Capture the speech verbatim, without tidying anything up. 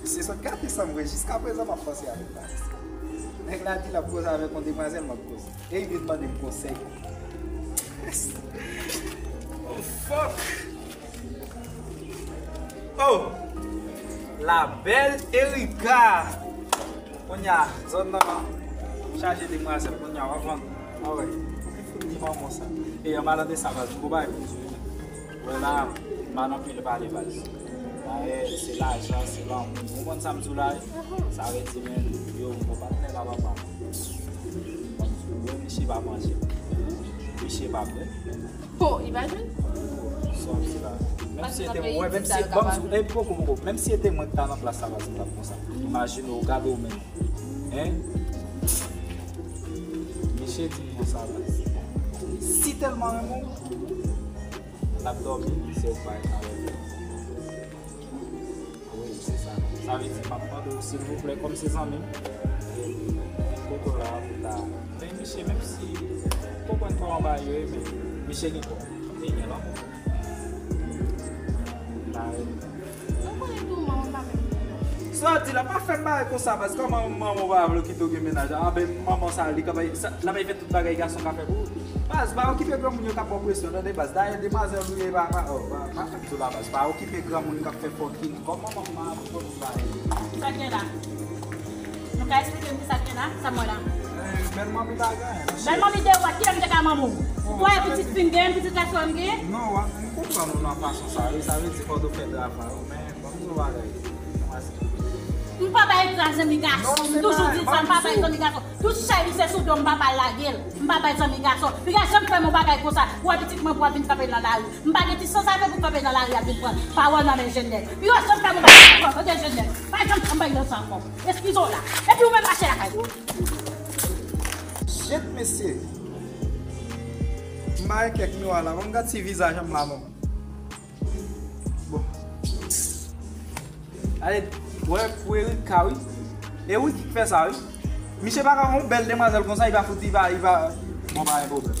Se sot gate san m vre, jiskaprezan m ap panse avèk Paris. Nèg la di l ap koze avèk yon demwazèl, m ap koze. E li vin mande m konsèy. Oh, fuck! Oh! La belle Erika! Kounye a, zòn nan chaje demwazèl, kounye a, w ap vann. Ah wè, ki fout di manman sa? E an palan de sa, baz, m gon bagay pou di w. Wè la, m pa nan anpil pale, baz. Dayè, se lajan, se lanmou. Ou konprann sa m di w la, wi? Sa vle di, men, yo, m gon patnè la, papa. Ban m di w, wè, misye pa manje. Misye pa bwè. Po, li pa jwenn? Sa w di la. Menm si se te mwen, menm si, ban m di w, e poko, poko, menm si se te mwen ki ta nan plas sa, baz, m t ap konsa. Imajine w, gade w menm. Hein? Misye di m konsa, baz. Si tèlman renmen w, l ap dòmi, se ou k pa avè l. Wi, se sa. Sa vle di, m ap mande w, silvouplè, kòm se zanmi m, e, kote w la, pou ta. Men misye, menm si, konprann kòman bagay yo ye, men misye gen kò. Li gen lanmou. Sa vle di, la pa fè m bagay konsa, baz, kòman manman w pa vle w kite w gen mennaj la? Anben, manman sa, li ka bay, sa, l ap fè tout bagay gason ka fè pou ou. Baz, pa okipe granmoun yo k ap ba w presyon, tande, baz. Dayè, demwazèl ou ye, pa, pa, oh, pa, pa fè m di w la, baz. Pa okipe granmoun k ap fè fucking. Kòman manman an ap konn bagay? Sa k gen la? Nou ka eksplike m ki sa k gen la? Sa m wè la? Eh, bèl manmi pa gen anyen, mesye. Bèl manmi de wòt, kilè m te ka manmi w? Ou wè pitit fi m gen, pitit gason m gen? Non, w ap, m konprann ou nan fason sa, wi. Sa vle di fò w fè travay ou, men ban m di w yon bagay. M pa bay egzanp zanmi gason. M toujou di sa, m pa bay zanmi gason. Tout chè li se sou do m, m pa bay lage l. M pa bay zanmi gason. Li pa janm fè m yon bagay konsa. Ou wè pitit mwen pou ap vin kanpe nan lari. M pa gen ti sanzave pou kanpe nan lari ap vin pran pawòl nan men jèn nèg. Li pa janm fè m yon bagay konsa. Tande jèn nèg. Pa janm fè m bagay konsa ankò. Eskize w la. Epi ou menm mache lakay ou. Shit, mesye. M bay kèk miwa la. Ban m gad si vizaj an m la non. Bon. Ale, wè, pou Erika, wi. E wi ki fè sa, wi. Misye pa ka yon bèl demwazèl konsa, li pa fout, li pa, li pa. Bon, pa gen pwoblèm.